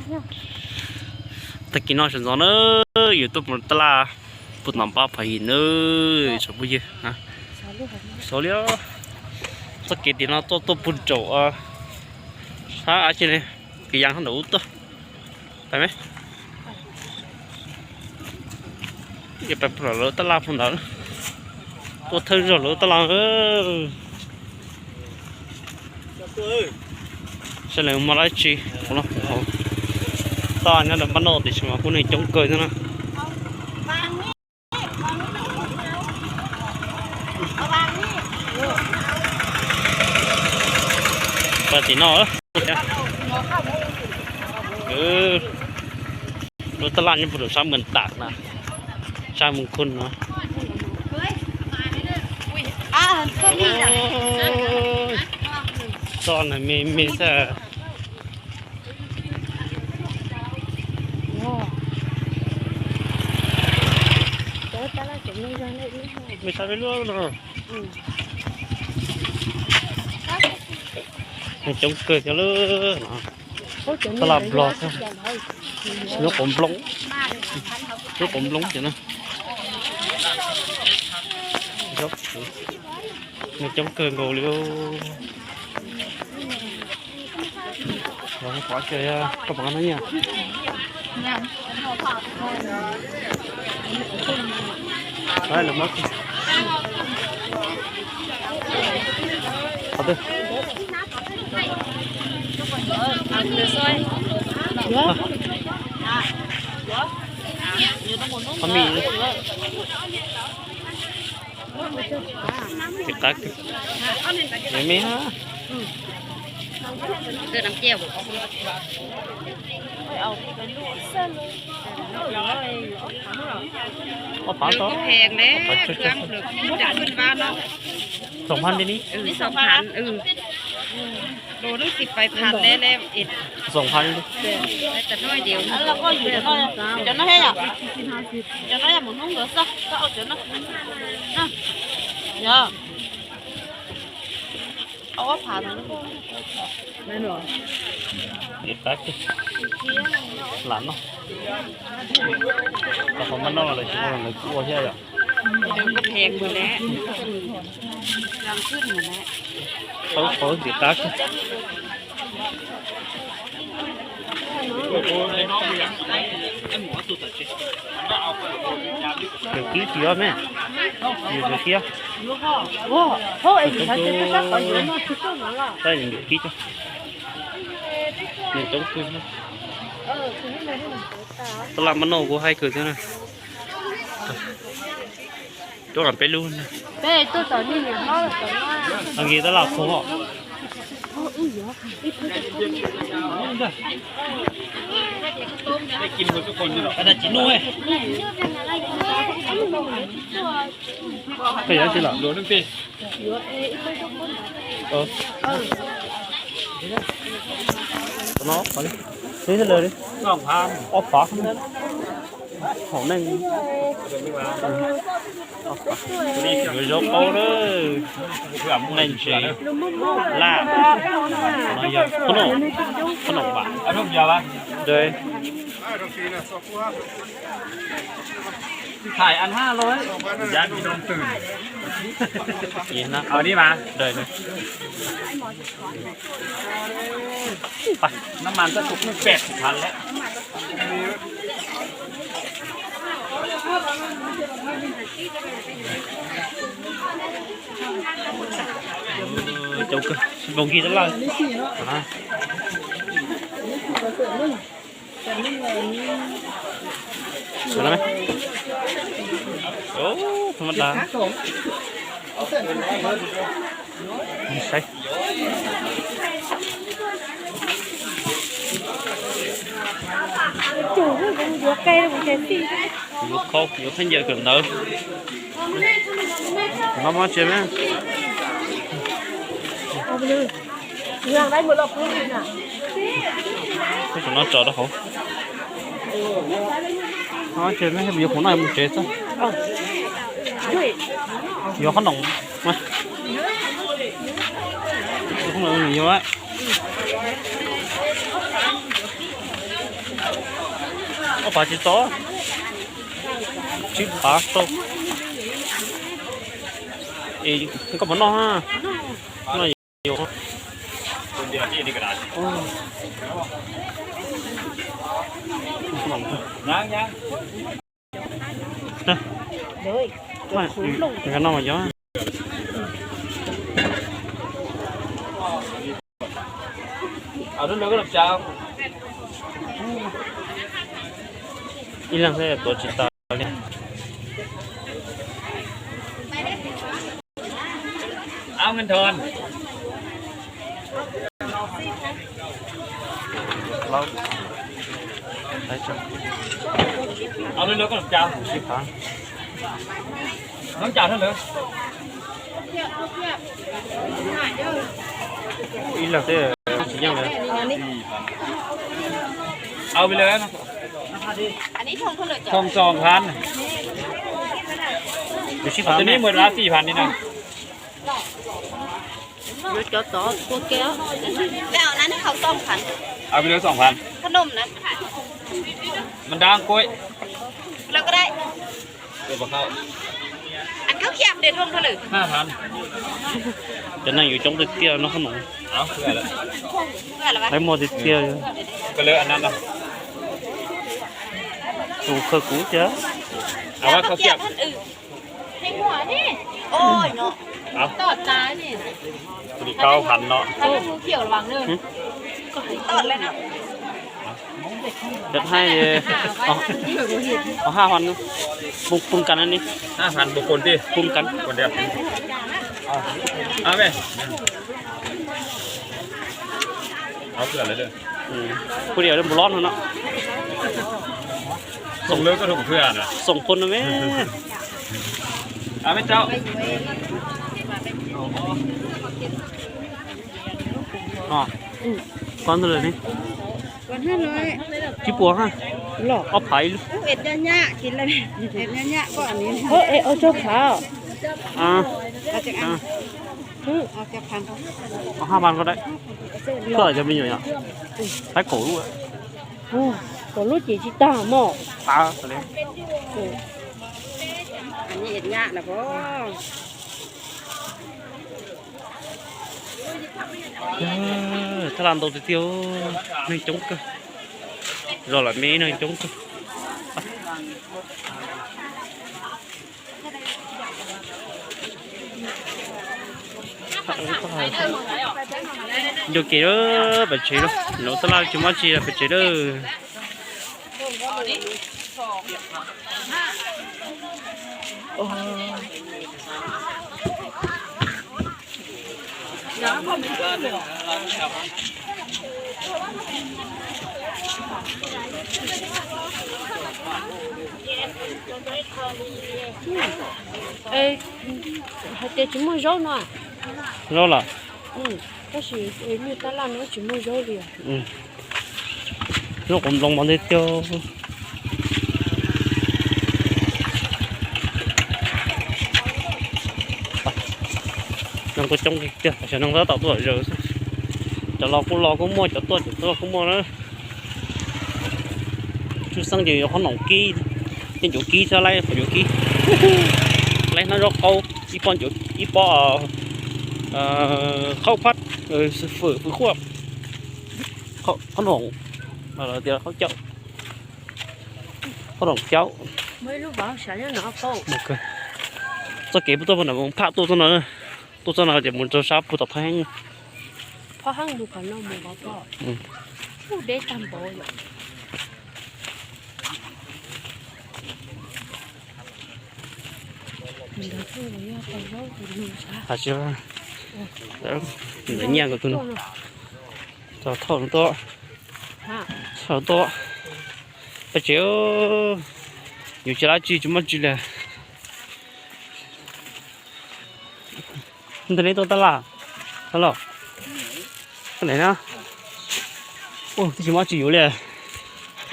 Tag kis no sawv ntxov na, yus tuaj mus taj laj puag tom Npab Pham Yim na, tsoom phooj ywg. Xov li, txoj kev tim no tuaj tuaj puag nraum sab av tsi ne, kev yas ntawm ub tuaj. Pais me, pais puag lawv taj laj puag ntawd, tuaj thawj zaug lawv taj laj. Saib lawv muaj dab tsi, kuv no kuv haus toj nyob rau Npab Nauj tiam sis mas kuj neeg coob kawg thiab na. Pais tim no, lub taj laj nyob puag rau sab Moos Tam na, sab Moos Khun no. Toj na me me xwb. Me sab peb lub no, neeg coob kawg thiab lub no. Taj laj Nplog thiab, lub qauv nplooj, lub qauv nplooj tias na. Neeg coob kawg nkaus li. Los qhov tsev koj pom no nyiam. Qhov twg? Qhov mis. Tim qab, me me. Ob phav tau. Xoom phav li ni. Xoom phav li. Cov no thiab yom? Cov no yog mus hnub nkawd xwb, koj ua cov no. Yog. Ob phav no. Qab lam no. Qhov Npab Nauj lawv tsis ua, lawv kuj ua thiab yom. Qhov tim qab. Nws kib tsis ob me, nws kib. Nws kib, nws coob kawg. Taj laj Npab Nauj kuj haib kawg thiab na. Tuaj peb lub. Nqis taj laj qhov. Tej yam tsis lam. Ob phav. Hom neej. Zaub qaub lawm. Neeg tsev laj. Qhob noom, qhob noom vam. Thaiv an hab los, ya mi doos twm. Au ni mas. Nab mas txog tus peb pem thav lawm. Coob kawg, npau nkig tab laj. Tha mab da. Saib. Yuav khaub, yuav khaub ncaws kawm ntawv. Mab mob tsev me. Tab sis no tso rau hauv. Tsev me, yuav khoom noj mus tsev xwb. Yuav qhob noom. Yuav qhob noom yuav. Ob phav tsis tau, tsib phav tau. Es koj puas noj? Noj. Noj mas yog. Ib leeg thiaj tuav tsis tau li. Ib leeg thiaj tsis yeej li. Thoom txoom phav. Yuav sib phav ne. Yuav cov tod tua ke. Txoom phav. Mas dab kuj. Cov neeg yuav coob tiag tiag no qhov no. Qab muag tiag tiag. Tus khawb kuv tiag. Kaub phav no. Cov hais, o, haj phav, poob kas ne. Poob kas. Kuj diam li npus lob no no. Xoom phooj no me. Koj ntawd lawm ne. Tsib puas ha. Ob phav ib lub. Ua tsaug phav. Haj phav ko dab. Koj cov me nyuam yom. Faib kaum lub. Kaum lub ces tsis tag mog. Tab laj ntau tiag tiag, neeg coob kawg. Zos lawm me neeg coob kawg. Ncua kev pem tsev, lawv tab laj tsis muaj tsi pem tsev lawm. Hais tias tsis muaj zaub no. Zaub los? Tab sis niag tab laj no tsis muaj zaub li. Zaub qhuav nploos mas tiag tiag. Neeg tuaj coob tiag, tam sim no neeg tab tom tuaj zom zaws xwb. Cov los kuj los kuj muaj, cov tuaj cov tuaj kuj muaj na. Tsuj xeeb ces yuav qhob noom kib, tej ncuav kib xwb, laib qhov ncuav kib, laib hnab zaub qaub, ib pob ncuav, ib pob qhaub phab, fwm fwm quaj, qhob noom, tias qhaub caub, qhob noom caub. Txoj kev tuaj puag nram Phaj tuaj txoj no, tuaj txoj no ces mus rau sab puag tom Thaj Heeb. Ntawd nyiaj nkawd tus no. Txog thauj no tuaj, txog tuaj. Peb tsev, yus tsis lab tsi tsis muaj tsi li. Ntawm neb tuaj tab laj, tab laj, tab laj na. Ua twb tsis muaj tsi yuav li.